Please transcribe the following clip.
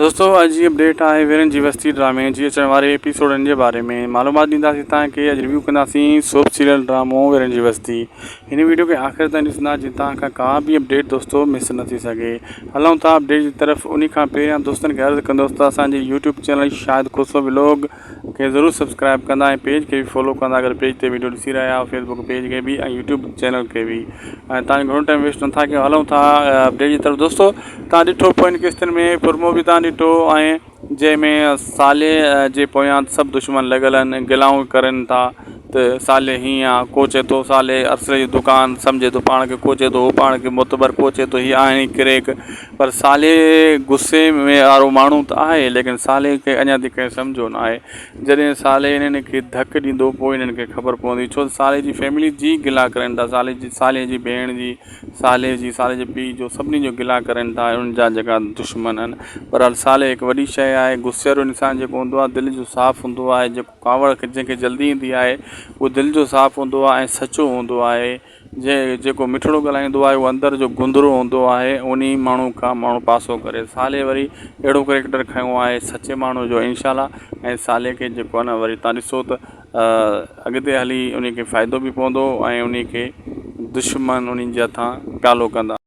دوستو اڄ جي اپڊيٽ آهي ويرن جي وستي ڊرامي جي اچڻ واري ايپيسوڊن جي باري ۾ معلومات ڏينداسين توهان کي اڄ ريويو ڪنداسين سوپ سيريل ڊرامو ويرن جي وستي هن ويڊيو کي آخر تائين ڏسندا جي توهان کان ڪا به اپڊيٽ دوستو مس نه ٿي سگهي هلون ٿا اپڊيٽ جي طرف انهي کان پهريان دوستن کي عرض ڪندوس ته اسان جي YouTube channel Shahid Khoso vlog کي ضرور سبسڪرائب ڪندا ۽ پيج کي به فالو ڪندا اگر پيج تي ويڊيو ڏسي رهيا آهيو فيسبوڪ پيج کي به ۽ يوٽيوب چينل کي به ۽ تان گهڻو ٽائيم ويسٽ نٿا ڪيون هلون ٿا اپڊيٽ جي طرف دوستو تان ڏٺو پوين قسطن ۾ پرمو به تان ڏٺو ۽ جنهن ۾ صالح جي پويان سڀ دشمن لڳل آهن گلائون ڪرن ٿا ته صالح هيئن آ ڪو چئي ٿو صالح ارسلي جو دڪان سمجهي ٿو پاڻ کي ڪو چئي ٿو هو پاڻ کي معتبر ڪو چئي ٿو هي آهن ئي ڪريڪ پر صالح غصي ۾ وارو ماڻهو ته آهي ليڪن صالح کي اڃا تائين ڪنهن سمجهيو نه آهي جڏهن صالح انهن کي ڌڪ ڏيندو پوء انهن کي خبر پوندي ڇو ته صالح جي فيملي جي گلا ڪرن ٿا صالح جي صالح جي ڀيڻ جي صالح جي صالح جي پيء جو سڀني جو گلا ڪرن ٿا انهن جا جيڪا دشمن آهن بهرحال صالح هڪ وڏي شيء آهي غصي وارو انسان جيڪو هوندو آهي دل جو صاف هوندو آهي جيڪو ڪاوڙ جنهن کي جلدي ايندي آهي اهو دل جو صاف هوندو آهي ۽ سچو هوندو آهي جنهن جيڪو مٺڙو ڳالهائيندو آهي اهو اندر جو گندرو هوندو آهي انهي ماڻهو کان ماڻهو پاسو ڪري صالح وري اهڙو ڪريڪٽر کنيو آهي سچي ماڻهو جو انشاء الله ۽ صالح کي جيڪو آهي نه وري تان ڏسو ته اڳتي هلي انهي کي فائدو به پوندو ۽ انهي کي دشمن انهي جي هٿان پيالو ڪندا.